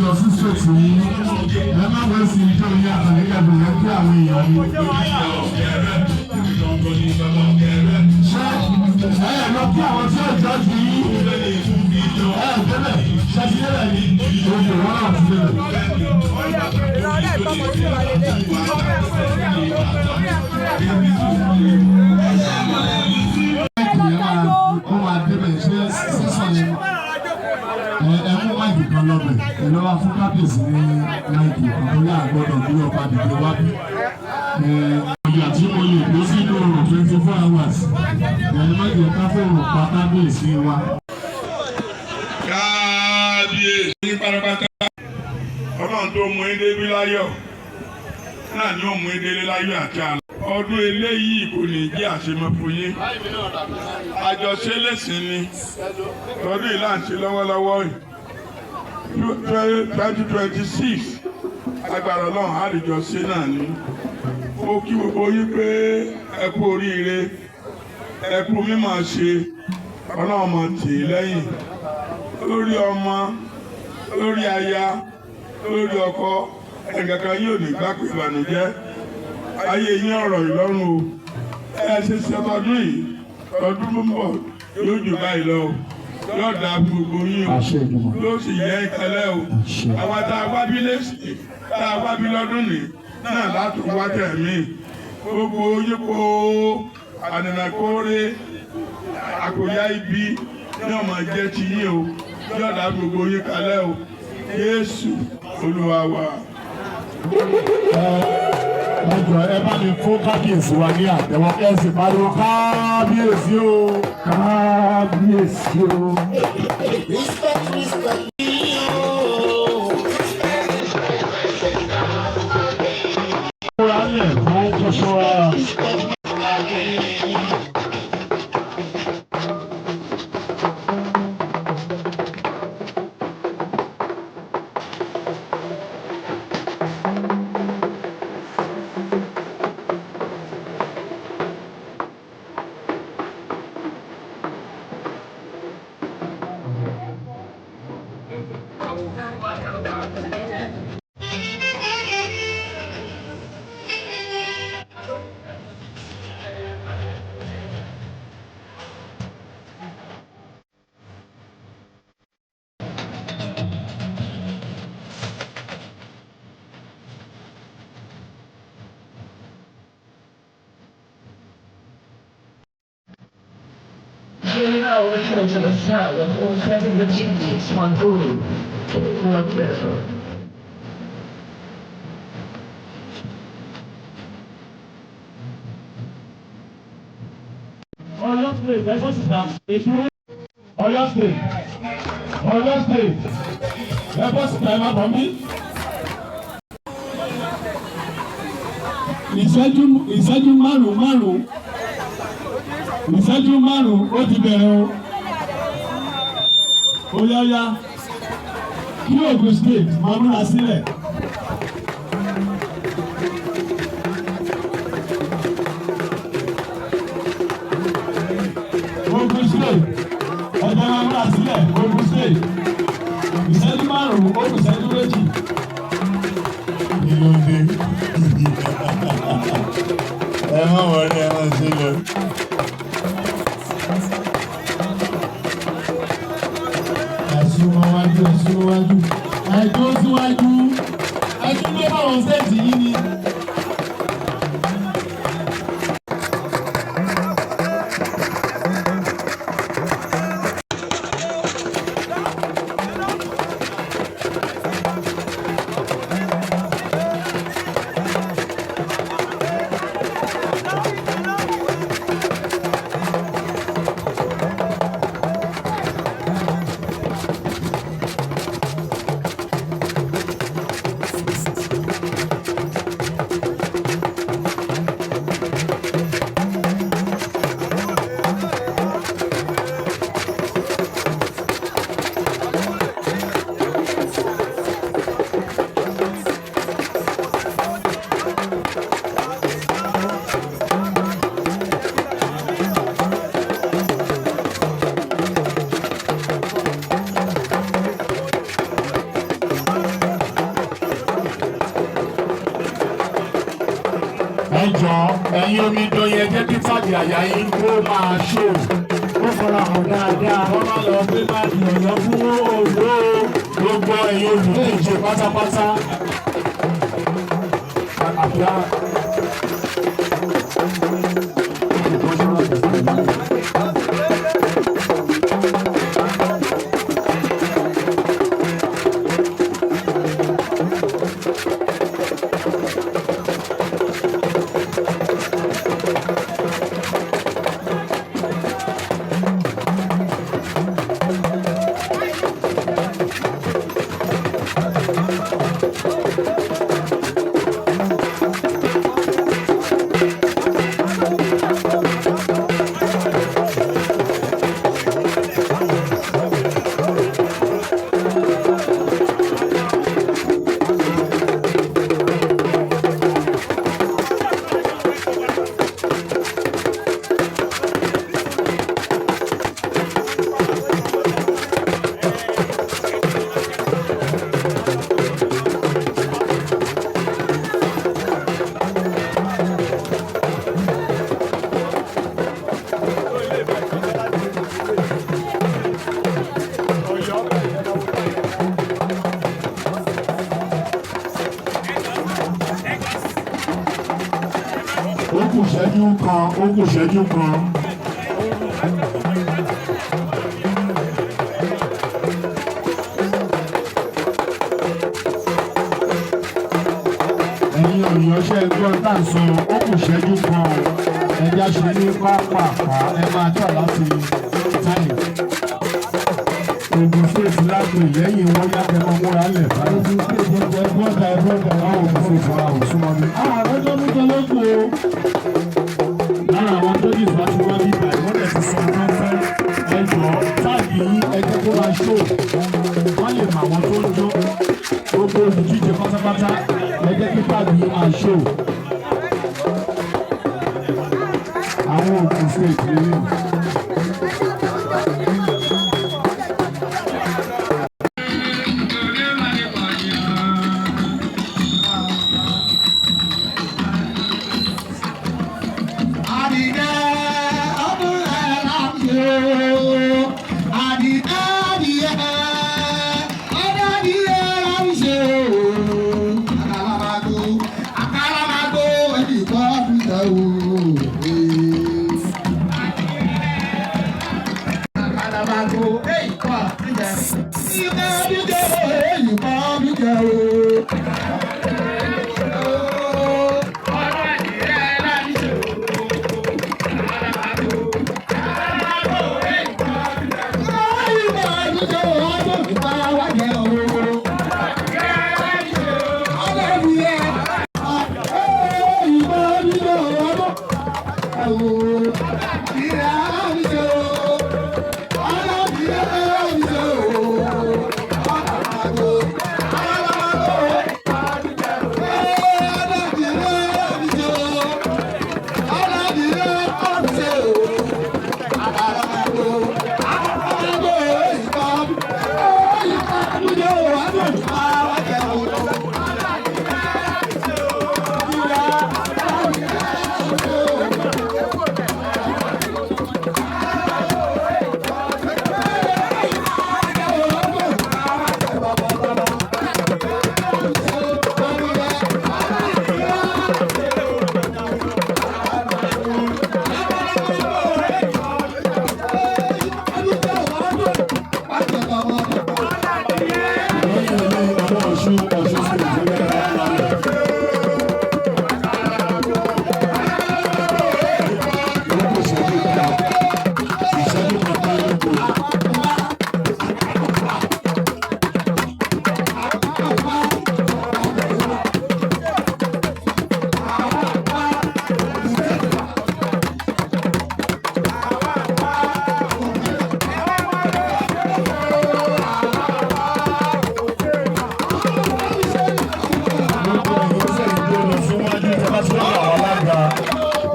Lọ sí state yìí, ẹ má wẹ́ sí ijó yín àtàlẹ́gàdùn yẹn kí àwọn èèyàn ní. Ṣé ẹ lọ kí àwọn tí ó jọ jù yín? Ẹ débẹ̀, ṣe ti débẹ̀ ni? Òkè wọn náà ti débẹ̀. Mic yẹn máa ó máa débẹ̀. Ṣé sísọ yẹn, ẹ mú mic kan lọ́bẹ̀, ẹ lọ́ wá fún kábíyèsí ní mic kan torí àgbọ̀dọ̀ bí ọba dìde wá bí. Ìyá tí mo lè gbé sínú oòrùn 24 hours, ẹ má jẹ́ ká fòrùn pa kábíyèsí wa. Kábíyèsí ní pátápátá, Ọlọ́run tó mú yín débí láyọ̀ náà ni ó mú yín délé láyọ̀ àti àlọ́. Ọdún eléyìí kò ní jẹ́ àṣemọ́ fún yín. Àjọṣe lẹ́sìn ni tọdún yìí là ń ṣe lọ́wọ́lọ́wọ́ yìí. 2026, agbára Ọlọ́run, àlejò ṣe náà ni. Mo kí gbogbo yín pé ẹ kú oríire, ẹ kú mímọ̀ ṣe. Ọlọ́run mọ̀ tì í lẹ́yìn lórí ọmọ, lórí aya, lórí ọkọ. Ẹnìkankan yóò ní gbà pé ìbànújẹ́ ayé yín ọ̀rọ̀ ìlọ́run o. Ẹ ṣe ṣe ọdún yìí, ọdún tó ń bọ̀ yóò jù báyìí lọ o. Yóò dáa fún gbogbo yín o. Àṣẹ ìgbìmọ̀. Yóò sì yẹ ìkẹlẹ́ o. Àṣẹ. Àwa tá a wá bí lẹ́sìn, tá a wá bí lọ́dún ní náà láti wá tẹ̀mí gbogbo yípo ànànàkóore àkòyá ibi ní ọmọ jẹ́ ti yín o. Yóò dáa fún gbogbo yín kalẹ̀ o. Jésù Olúwa wa. Ẹ jọ̀ọ́, ẹ bá mi fún kábíyèsí wa ní àtẹ́wọ́, ẹ sì pariwo kábíyèsí o, kábíyèsí o. Respect, respect. Múra lẹ̀ fún cultural. Now listen to the sound of authentic Swanguru. Wonderful. Ọ̀yọ́ State, ẹ bọ́ síta. Ètò Ọ̀yọ́ State, Ọ̀yọ́ State, ẹ bọ́ síta, ẹ má bọ̀ mí. Ìṣẹ́jú márùn-ún márùn-ún, ìṣẹ́jú márùn-ún ó ti bẹ̀rẹ̀ o. Ó yá yá, kí Ògùn State máa múra sílẹ̀. Ogun State, ẹ̀jẹ̀ máa múra sílẹ̀. Ogun State, ìṣẹ́jú 5 ó kù ìṣẹ́jú 2. Kí ló dé? Ẹ má wọlé, ẹ má ṣe lọ. Ẹ súnmọ́ wájú, ẹ súnmọ́ wájú, ẹ tó síwájú, ẹ tún gbé báwọn state yìí ni. Ẹ jọ, ẹ̀yin omidan yẹn, jẹ́ kí tag àyà yín kó máa ṣó. Ó fara hàn dáadáa. Wọ́n máa lọ gbé báàgì Ọ̀yọ́ fún Oǹdó. Gbogbo ẹ̀yin olùdíje pátápátá. Àbíá. Ó kù ìṣẹ́jú kan, ó kù ìṣẹ́jú kan. Ẹ̀yin Ọ̀yọ́, ṣe gbọ́ tá à ń sọ? Ó kù ìṣẹ́jú kan o. Ẹja ṣe ní pápápá, ẹ máa tà láti táyì. Ogun State lágbo ìlẹ́yìn wọn yá kẹ́ máa múra lẹ̀ báyìí. Ogun State, ẹgbẹ́ bọ́dà bọ́dà. Báwo Ogun State wa ò súnmọ́ mi? Àròjọ mú jọ lóko o. Lára àwọn tó yìí bá ti wá bíbá ẹ̀, wọ́n dẹ̀ ti sọ fún fẹ́. Ẹ jọ, tag yín, ẹ jẹ́ kó máa ṣó. Wọ́n lè mọ àwọn tó ń jó. Gbogbo olùdíje pátápátá, ẹ jẹ́ kí tag yín máa ṣó. Àwọn Ogun State nìyí. Lẹ́yìn ilé ọmọ Ọ̀ṣun, Ọ̀ṣun State ló yẹ ká máa lọ. Ó kù ìṣẹ́jú kan, ìṣẹ́jú kan péré ló kù. Gbogbo ẹ̀yin tẹ̀ ń gbé lọ síwájú, tẹ́ bá ti lọ́dọ̀ àwọn alága,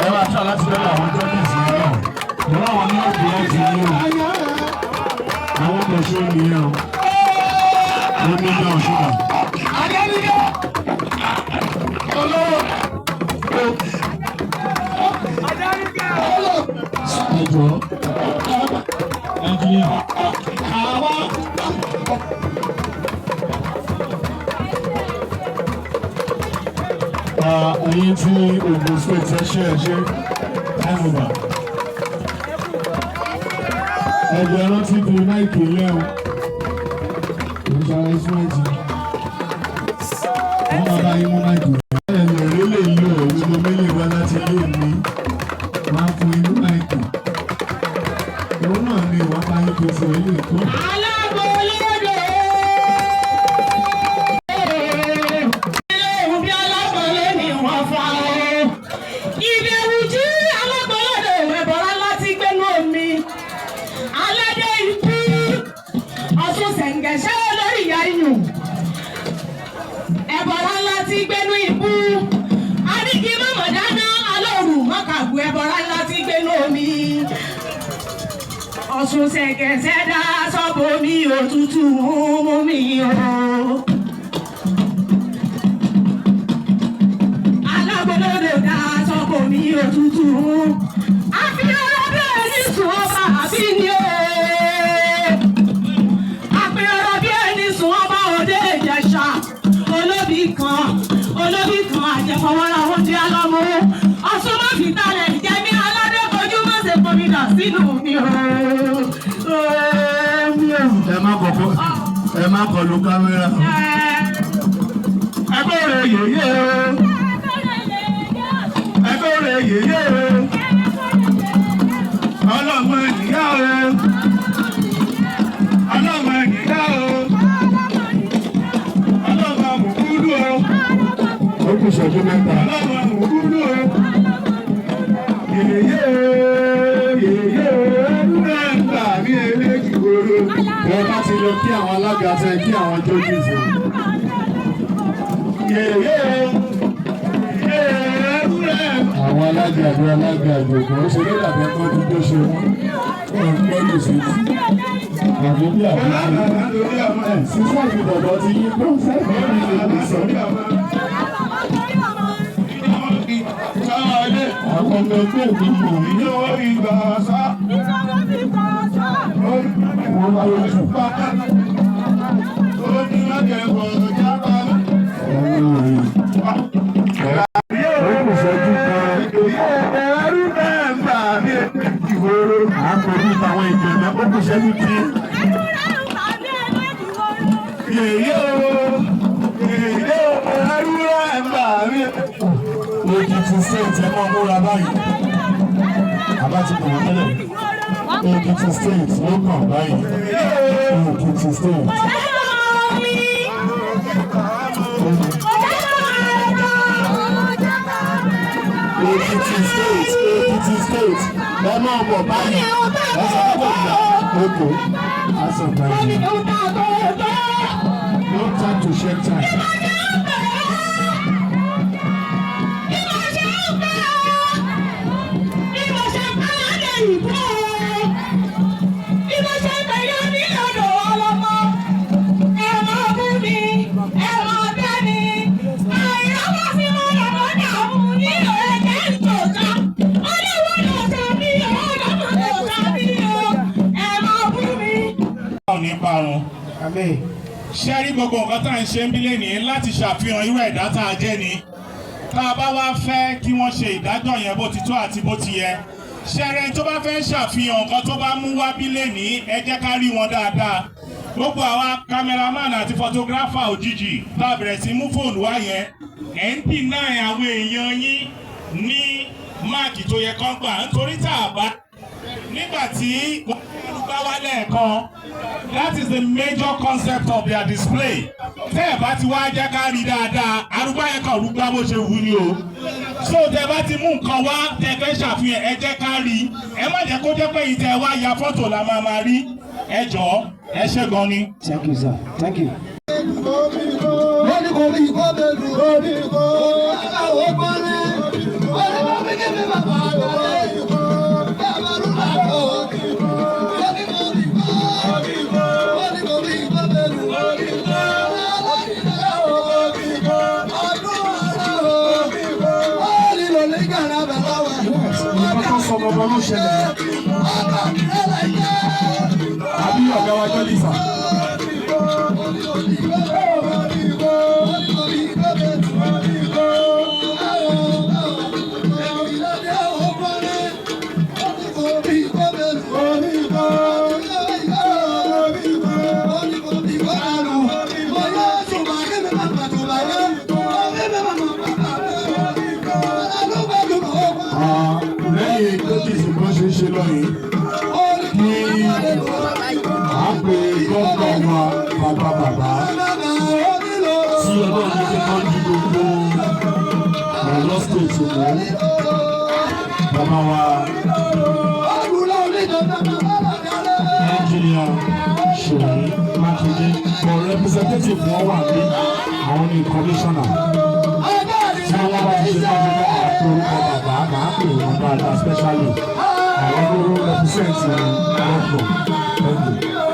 ẹ máa try láti lọ́dọ̀ àwọn judges yìí náà. Lọ́wọ́ àwọn ní òkè ọ̀sìn yìí o. Àwọn ọ̀ṣun nìyẹn o. Omi náà ọ̀ṣun náà. Ẹ jọ̀ọ́, engineer. Ẹ̀yin tí Ogun State, ẹ ṣe, ẹ ṣe, time over. Ẹgbẹ́ rántí fi mic lẹ́ o, kò ń ṣara instrument, wọ́n máa bá yín mú mic. Ẹ lè rí lè lo òwe mo mélè wá láti ilé mi, wọ́n á fún yín ní mic. Òun náà ni wọ́n bá yín fi ti ilé tó. Alágbòlódò ilé ìhùn bí alágbòlé ni wọ́n fa o. Ìbẹ̀rù jí alágbòlódò ẹ̀bọ̀rá láti gbénú omi. Aládé ikú Ọ̀ṣun ṣẹ̀ǹgẹ̀ṣẹ́ olórí ìyá iyùn. Ẹ̀bọ̀rá láti gbénú ibú. Adíkì mọ̀mọ́ dáná alóòrùn mọ́kàgù ẹ̀bọ̀rá láti gbénú omi. Ọ̀ṣun ṣẹ̀ǹgẹ̀ṣẹ́ dá sọ́bọ̀ mi, òtútù mú mi o. Alágbòlódò dá sọ́bọ̀ mi, òtútù mú. Àfihàn bẹ́ẹ̀ ní sùn ọba àbí ni o. Àpèrò bí ẹni sùn ọba òde Ìjẹ̀ṣà. Olóbì kan, olóbì kan, àjẹfọwọ́ra oúnjẹ alọ́mú. Ọ̀ṣun má fi talẹ̀ jẹ́mi aládé kojú má ṣe fomi dà sínú mi o. Mi o. Ẹ má kọ̀kọ́, ẹ má kọlu kámẹ́rà. Ẹgbẹ́ rẹ̀ yèyé o. Ẹgbẹ́ rẹ̀ yèyé o. Ọlọ́mọ ìyá o. Ọlọ́mọ ìyá o. Ọlọ́mọ àmùkúdù o. Ó kù ìṣẹ́jú 3. Ọlọ́mọ àmùkúdù o. Yèyé o, yèyé o, ẹrú náà ń gbà mí eléjì gbòòrò. Ẹ bá ti lọ kí àwọn alága tẹ kí àwọn judges o. Yèyé o, yèyé ẹrú náà. Àwọn alága àbí alága àjòkó ó ṣe ló dàbí ẹ̀kọ́ tó tó ṣe wọ́n. Wọ́n ń gbọ́dọ̀ sí ti. Àbí bí àbí ẹ̀ sísá ìbọ̀dọ̀ ti yí pọ́n sẹ́yìn ní ìlú sọ. Àwọn ọmọ ẹgbẹ́ mi mọ̀ mí. Wọ́n bá lójú. Ó kù ìṣẹ́jú kan. À ń kojú àwọn ìgbìmọ̀, ó kù ìṣẹ́jú tí. Yèyé o, yèyé o, ẹrú rẹ̀ ń bà mí. Èkìtì State, ẹ mọ́ múra báyìí. Àbá ti pè wọ́n tẹ́lẹ̀. Èkìtì State ló kàn báyìí. Èkìtì State. Èkìtì State, Èkìtì State, ẹ máa bọ̀ báyìí. Ẹ sọ fún mi. Okay, aṣọ báyìí. No time to check time. Ní parun. Ṣé rí gbogbo nǹkan tá à ń ṣe ń bílẹ̀ ní láti ṣàfihàn irú ẹ̀dá tá a jẹ́ ni. Tá a bá wá fẹ́ kí wọ́n ṣe ìdájọ́ yẹn bó ti tó àti bó ti yẹ. Ṣẹ́rẹ́ tó bá fẹ́ ṣàfihàn nǹkan tó bá mú wá bílẹ̀ ní, ẹ jẹ́ ká rí wọn dáadáa. Gbogbo àwa cameraman àti photographer òjijì tá a bẹ̀rẹ̀ sí mú fóònù wá yẹn, ẹ̀ ń deny àwọn èèyàn yín ní mark tó yẹ kán gbà, nítorí tá a bá nígbà tí wọ́n bá wá lẹ́ẹ̀kan, that is the major concept of their display. Tẹ́ ẹ̀ bá ti wá jẹ́ ká rí dáadáa, arúgbó yẹn kàn rúgbá bó ṣe wù ní o. So tẹ́ bá ti mú nǹkan wá, tẹ́ fẹ́ ṣàfihàn, ẹ jẹ́ ká rí. Ẹ má jẹ́ kó jẹ́ pé ìtẹ́ wá ya fọ́tò la máa máa rí. Ẹ jọ̀ọ́, ẹ ṣé gan ni. Thank you, sir. Thank you. Orí kò rí kó bẹ̀rù orí kò aláwọ̀ gbọ́lé. Orí bá mi kí mi bàbá rẹ̀. Bàbá rú bàbá orí kò orí kò rí kó orí kò rí kó bẹ̀rù orí kò aláwọ̀ orí kò ọdún aláwọ̀ orí lò ní gàrà bàbá wa. Nǹkan tó sọ Gbọ̀ngàn ló ṣẹlẹ̀ àbí ọ̀gá wa jọ́lí sà. Ah, lẹ́yìn notice bó ṣe ń ṣe lọ yìí, kí à ń pe gómìnà wa, bàbá bàbá tí Ọlọ́run ní kíkọ́ di gbogbo Ọ̀yọ́ State mú, bàbá wa Engineer Ṣèyí Mákindé, for representative wọn wà ní àwọn ní commissioner tí wọ́n bá ti ṣe bá ti fẹ́ máa pe orúkọ bàbá, máa pè wọ́n dáadáa, especially àwọn ló represent governor. Thank you.